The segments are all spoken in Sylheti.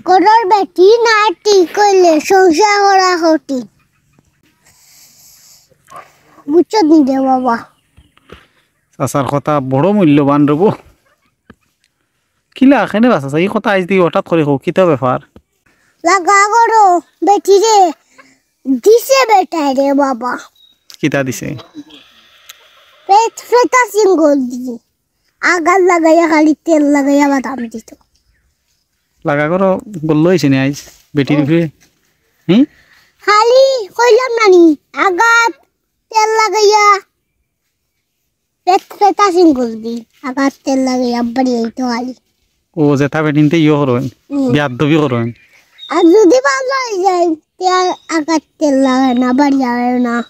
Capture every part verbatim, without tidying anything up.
ঘরর বেটি না ঠিক অইলে সংসার করা কঠিন। বুঝছো নি রে বাবা? চাচার কথা বড় মূল্যবান রে বো। কিলা কেনে বা চাচা, ই কথা আইজ দি হঠাৎ করি কও, কিতা ব্যাপার? লাগা ঘরো বেটিরে দিছে বেটায় রে বাবা। কিতা দিছে? পেট ফেটা সিঙ্গল দিছে। আগাত লাগাইয়া খালি তেল লাগাইয়া বাদাম দিত। লাগা ঘরো গল্ল অইছে নি আইজ বেটির উপরে? হুম? খালি কইলাম না নি, আগাত তেল লাগাইয়া পেট ফেটা সিঙ্গল দি, আগাত তেল লাগাইয়া বাড়ি আইতো খালি। ও, যেতা বেটিন্তে ইয়ো করইন, হুম। বেয়াদবি করইন। আর যদি ভালা অই যায়, তে আর আগাত তেল লাগায় না, বাড়ি আয় না।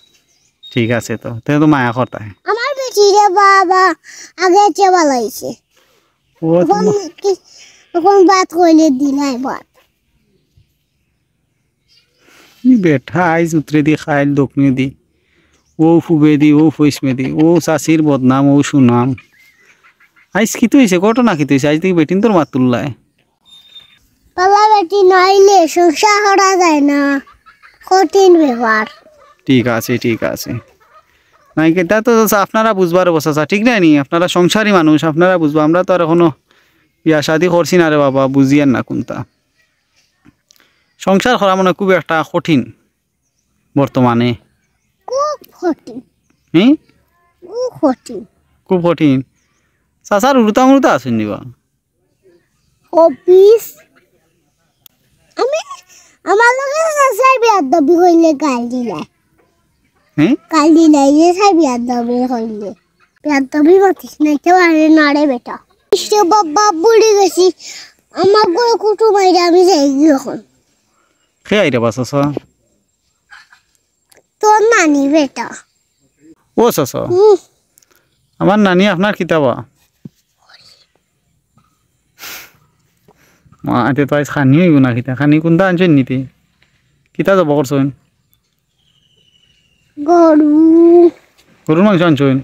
ঠিক আছে তো, তে তো মায়া করতায়। আমার বেটিরে বাবা আগে চেয়ে ভালা অইছে। ও, এখন তুম- কি, এখন ভাত কইলে দিলাই ভাত। ই বেটা আইজ উত্তরে দি, খাইল দক্ষিণে দি, ও পূবে দি, ও পশ্চিমে দি, ও চাচির বদনাম, ও সুনাম। আইজ কিতা অইছে, ঘটনা কিতা অইছে? আইজ দেখি বেটিন্তর মাত তুললায়। ভালা বেটি নাইলে সংসার করা যায় না, কঠিন ব্যাপার। ঠিক আছে, ঠিক আছে। নাই, ইতা তো চাচা আপনারা বুঝবার অবস্থা, ঠিক নায় নি? আপনারা সংসারী মানুষ, আপনারা বুঝবা। আমরা তো আর এখনো বিয়া শাদি করছি না রে বাবা, বুঝিয়ার না কুনতা। সংসার করা মনে হয় খুব একটা কঠিন বর্তমানে। খুব কঠিন। হুম? খুব কঠিন। খুব কঠিন। চাচার উরুতা মুরুতা আছইন নি বা? অফিস। আমি, আমার লগে চাচায় বেয়াদবি কইলে গাইল দিলায়। হুম? গাইল দিলায়, যে চাচায় বেয়াদবি কইলে। বেয়াদবি মাতিস না, কেউ আরে না রে বেটা। ইশে বাবা, ভুলি গেছি। আমার ঘরো কুটুম আইরা, আমি যাইগি অখন। কে আইরা বা চাচা? তোর নানি বেটা। ও চাচা, হুম। আমার নানি আপনার কিতা বা? মা, এতে তো আইজ খানি অইবো না কিতা? খানি কুনতা আনছইন নি তে? কিতা জবো করছইন? গরু। গরুর মাংস আনছইন?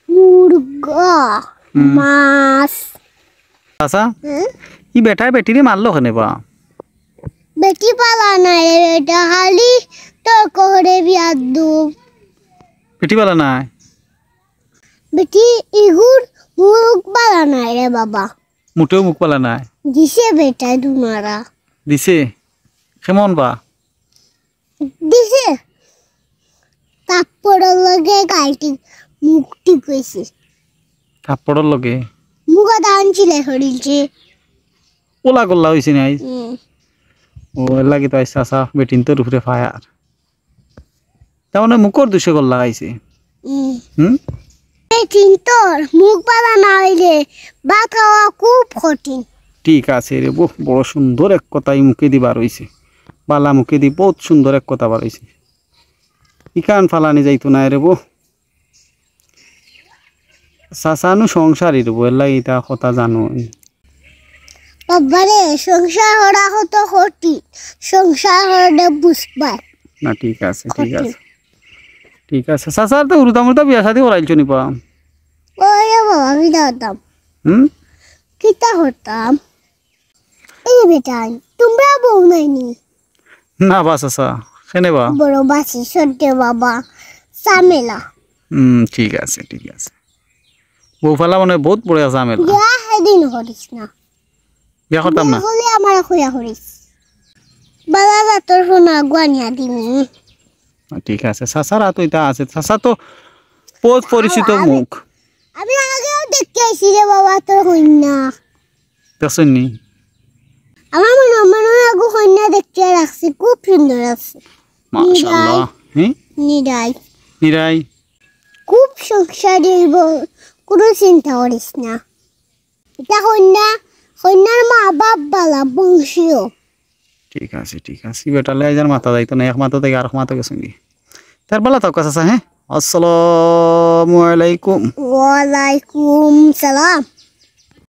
মুরগা, হুম। মাছ। চাচা, হুম? ই বেটায় বেটিরে মারলো কেনে বা? বেটি ভালা নায় রে বেটা, খালি তর্ক করে বেয়াদব। বেটি ভালা নায়? বেটি ইগুর মুখ ভালা নায় রে বাবা। মোটেও মুখ ভালা নায়? দিছে বেটায় দুমারা। দিছে? কেমন বা? দিছে। থাপ্পড়র লগে গালটি মুখ ঠিক অইছে। থাপ্পড়র লগে? মুখো দান ছিলে হরিলছে। ওলা গল্লা অইছে নি আইজ? হুম। ও, এর লাগি তো আইজ চাচা বেটিন্তর উপরে ফায়ার। তার মানে মুখর দোষে গল্লা খাইছে। হুম। হুম? বেটিন্তর মুখ ভালা না অইলে ভাত খাওয়া খুব কঠিন। ঠিক আছে রে বো, বড় সুন্দর এক কথা ই মুখে দি বার অইছে। ভালা মুখে দি বউত সুন্দর এক কথা বার অইছে। ইখান ফালানি যাইতো নায় রে বো। চাচা নু সংসারী রে বো, এর লাগি ইতা কথা জানো। বাবারে, সংসার করা কত কঠিন, সংসার করলে বুঝবায়। না, ঠিক আছে, ঠিক কঠিন। আছে। ঠিক আছে। চাচার তো হুরুতা মুরুতা বিয়া শাদি করাইলছো নি বা? ওরে বাবা, আমি জানতাম। হুম? কিতা করতাম? এই বেটাইন, তুমরা বউ নাই নি? না বা চাচা, কেনে বা? বড় বাসি সদ্য বাবা, ঝামেলা। হুম, ঠিক আছে, ঠিক আছে। বউ ফালা মানে বউত বড় ঝামেলা। বিয়া হেদিন করিস না। বিয়া করতাম না। বিয়া করলে আমারে কইয়া করিস। বালা জাতর সোনা গুয়ানিয়া দিমু। ঠিক আছে, চাচার আতো ইতা আছে। চাচা তো বউত পরিচিত মুখ। আমি আগেও দেখি আইছি রে বাবা তোর কইন্যা। দেখছইন নি? আমার মনে, মনে আগু কইন্যা দেখতে রাখছি, খুব সুন্দর আছে। মাশাআল্লাহ। নিরাই। হুম? নিরাই। নিরাই। খুব সংসারী অইবো, কোনো চিন্তা করিস না। ইতা কইন্যা, কইন্যার মা বাপ বালা, বংশীয়। ঠিক আছে, ঠিক আছে। ই বেটার লগে আইজ আর মাতা যাইতো না, এক মাথা থাকি আরক মাথা গেছে গি। তার বালা থাকো চাচা, হ্যাঁ? আসসালামু আলাইকুম। ওয়ালাইকুম সালাম।